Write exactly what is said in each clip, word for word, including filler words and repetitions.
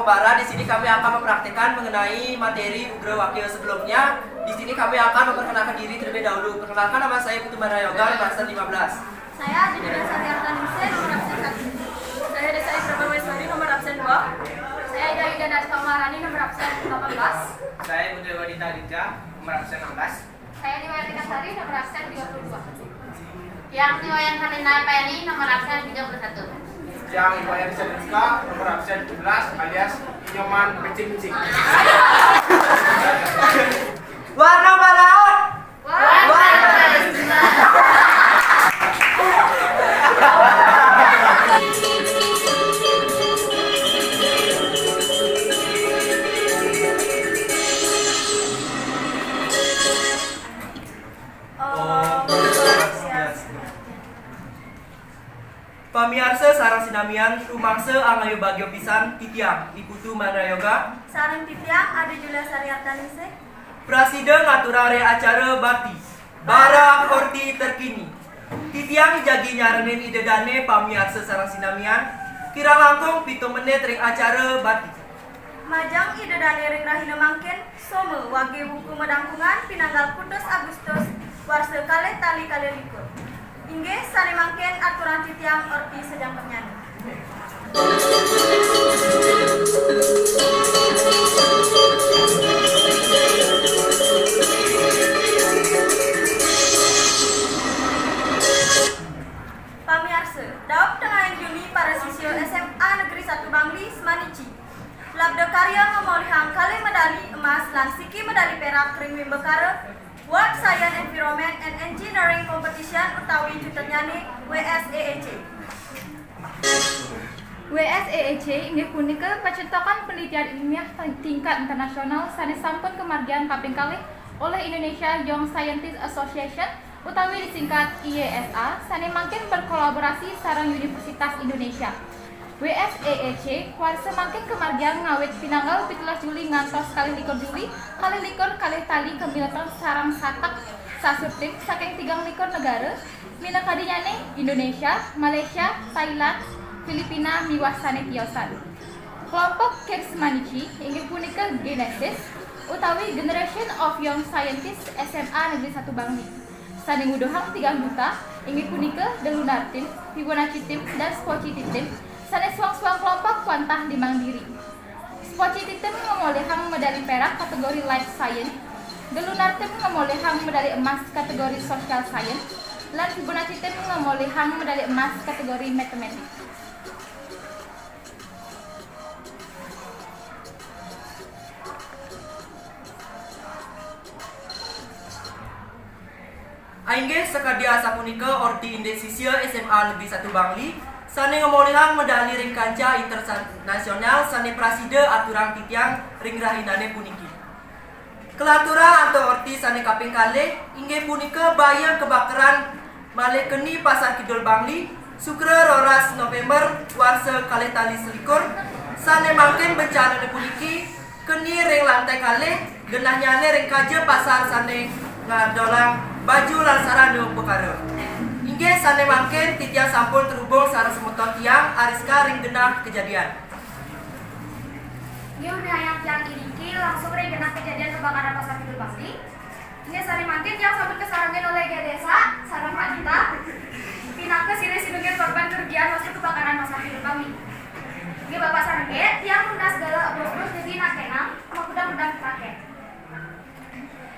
Bara, di sini kami akan mempraktikkan mengenai materi Ugra Wakil sebelumnya. Di sini kami akan memperkenalkan diri terlebih dahulu. Perkenalkan, nama saya Putu Mara Yoga, nomor absen lima belas. Saya Adi Dwi Satya Artanise, nomor absen satu. Saya Desa Isra Baweswari, nomor absen dua. Saya Ida Ida Naska Maharani, nomor absen delapan belas. Saya Putu Wadita Aditya, nomor absen enam belas. Saya Niwayan Kasari, nomor absen tiga puluh dua. Yang Niwayan Kalina Payani, nomor absen tiga puluh satu. Yang Niwayan Sadika, nomor absen tujuh belas, alias Inyoman Pecing-Pecing. Warna merah. Warna merah. Om Swastiastu. Pamiarsa sareng sinamian, rumangsa angayu bagia pisan titiang, I Putu Mandrayoga. Sareng titiang, Adi Julia Sariartanise. Prasida ngaturang ring acara bakti. Bara orti terkini. Titiang jagi nyarengin Ida Dane pamiarsa sareng sinamian, kirang langkung pitung menit ring acara bakti. Majeng Ida Dane ring rahina mangkin, soma wage wuku madangkungan pinanggal kutus Agustus, warsa kalih tali kalih likur. Inggih, sane mangkin aturang titiang orti sajampeknyane. Pamiarsa, dauh tengahin Juni para sisya S M A Negeri Satu Bangli semanici. Labda karya ngamolihang kalih medali emas lan siki medali perak ring wimbakara World Science Environment and Engineering Competition utawi cutetnyane W S E E C. W S E E C inggih punika pacentokan penelitian ilmiah tan-, tingkat internasional sane sampun kamargiang kaping kalih olih Indonesia Young Scientist Association utawi disingkat I Y S A, sane mangkin berkolaborasi sareng Universitas Indonesia. W S E E C warsa mangkin kamargiang ngawit pinanggal pitulas Juli ngantos kalih likur Juli, kalih likur kalih tali kamiletan sareng satek sasub tim saking tigang likur negara, minakadinyane Indonesia, Malaysia, Thailand, Filipina miwah sane tiosan. Kelompok Kirsmanichi inggih punika Genesis utawi Generation of Young Scientists S M A Negeri Satu Bangli. Sane nguduhang tigang duta, inggih punika The Lunar Team, Fibonacci Team, dan Spochiti Team, sane suang-suang kelompok wantah limang diri. Spochiti Team ngamolihang medali perak kategori Life Science, The Lunar Team ngamolihang medali emas kategori Social Science, lan Fibonacci Team ngamolihang medali emas kategori Mathematics. Inggih sakadi asapunika orti indik sisya S M A Negeri Satu Bangli sane ngamolihang medali ring kancah internasional sane prasida aturang titiang ring rahinane puniki. Kalaturang antuk orti sane kaping kalih inggih punika Baya Kebakaran malih keni Pasar Kidul Bangli, Sukra roras November warsa kalih tali selikur, sane mangkin bencanane puniki keni ring lantai kalih, genahnyane ring kaja pasar sane ngadolang baju lan sarana upakara. Inggih sane mangkin titiang sampun terhubung sareng semeton tiang Ariska ring genah kejadian. Inggih, unihayang tiang iriki langsung ring genah kejadian kebakaran Pasar Kidul Bangli. Inggih, sane mangkin tiang sampun kasarengin olih Gedesa sareng Pak Dita pinaka silih sinunggil korban kerugian waktu kebakaran Pasar Kidul Bangli. Inggih, Bapak sareng Gé, tiang nunas gala bos-bos jagi nak kenang, makudang-kudang kepake.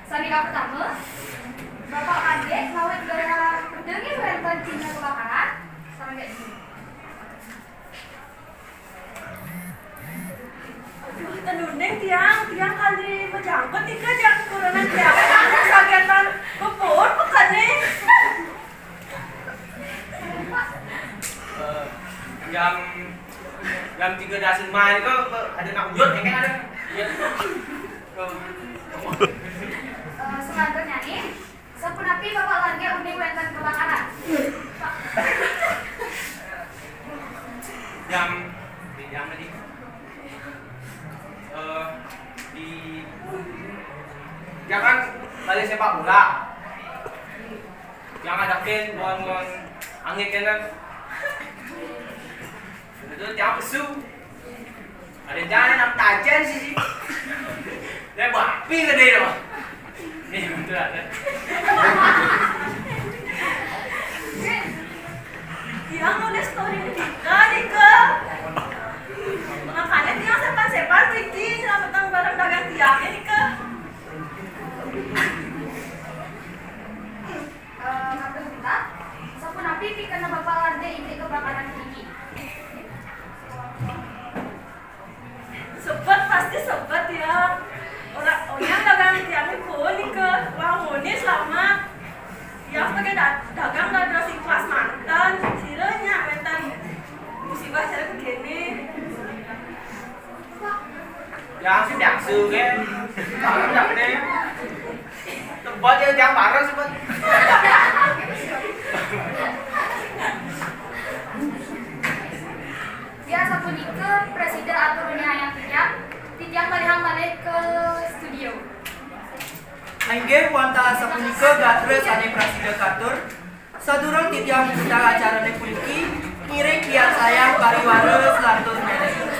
Sane kapertama, Bapak Pak Gé ngawit gala pedengin wenten dina kebakaran, sareng Gé. Aduh, ten uning tiang, tiang kadi majangkut nika, tiang kurenan tiang. Kagetan bepur pekane. Eh, jam, jam tiga dasa lima nika, ada nak wujud, ya kan ada. Iya. Eh, selanjutnya nih, Sapunapi Bapak Langge uning wenten kebakaran? Jam, jam tadi. Eh, di, ya kan, balik sepak bola. Yang ada ken, bon, bon, angin kena. Itu tiap pesu. Ada jalan nak tajan sih. Dia bapi gede loh. Nih, betul ada. Tiang nulis story nika, Rika. Makanya tiang sepan-sepan mriki nyelametang barang dagang tiang, Rika. Eh, Kang Gita, sapunapi pikenoh Bapak lan Dé inggih kebakaran puniki? Sebet, pasti sebet ya. Ora, onyang dagang tiang pun nika, wangune selamat. Tiang sebagai da-, dagang dados ikhlas manten, sira nya wénten musibah cara begini. Yang sih biasa kan. Yang deh. Tebal ya, jangan parah sih, Bang. Ya, sapunika prasida atur nyayang titiang, titiang malihang malih ke studio. Inggih wantah sapunika gatra sané prasida katur. Sadurung titiang mutar acarané puniki, ngiring piarsayang pariwara selantur méré.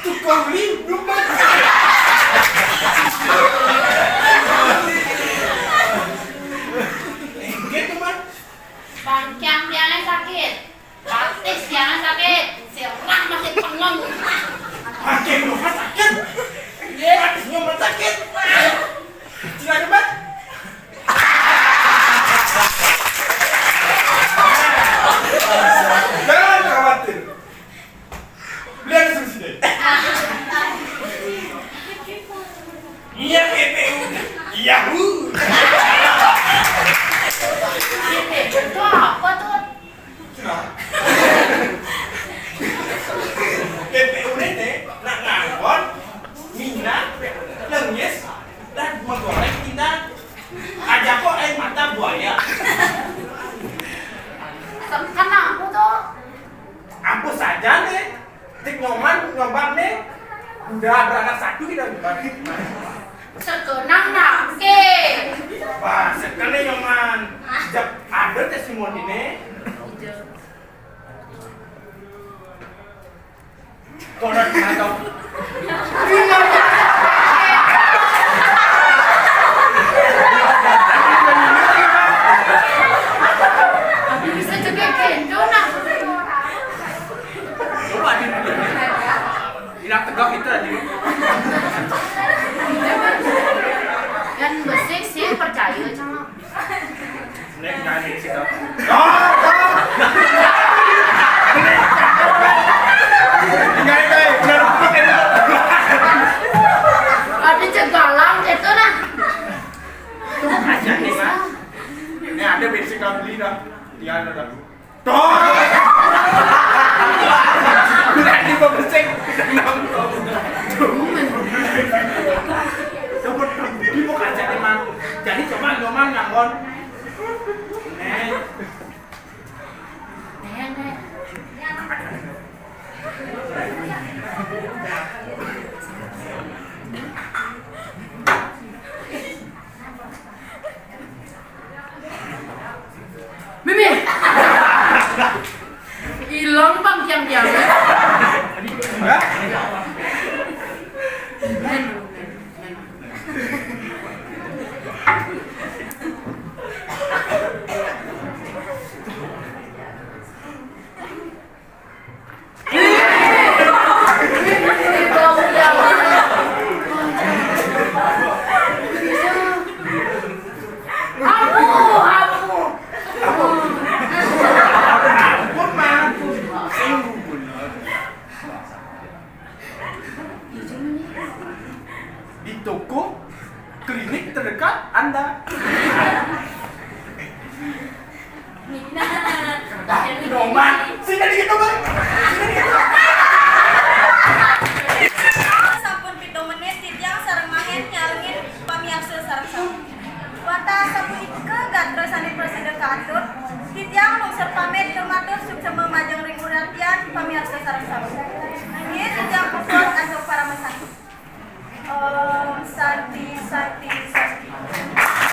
Tukang lindung, Bang. Inggih, Bang. Bangkiang tiangé sakit. Batis tiangé sakit. Sirah masih pengeng. Bangkiang rumah sakit. Nggih. Batis rumah sakit. Silakan, Bang. Jangan khawatir. Beli ada solusinya. Iya, P P U. Yahoo. P P U itu apa tuh? Nah. P P U ini nak ngangkon minyak, lengis, dan menggoreng kita. Aja kok air mata buaya. Kenapa tuh? Ampun saja nih, cik Nyoman, Nyoman nih, udah beranak satu kita nih. Segenang nangke. Wah, sekali Nyoman. Jep, ada testimoni nih. Konon atau Bisa juga gitu, nah. Coba di Ilang tegak itu aja. Dan besi sih percaya sama. Nek nggak ada sih, Kak. Oh, oh. Tinggal itu, benar. Tapi cegalang itu nah. Aja nih, Mas. Ini ada bensin kau beli dah. Dia ada dah. Toh. Berani pemesing. Coba di buka aja nih, Mang. Jadi coba Nyoman nganggon. Nih. Nih, nih. Mimi. Ilang bang tiang-tiang. Hah?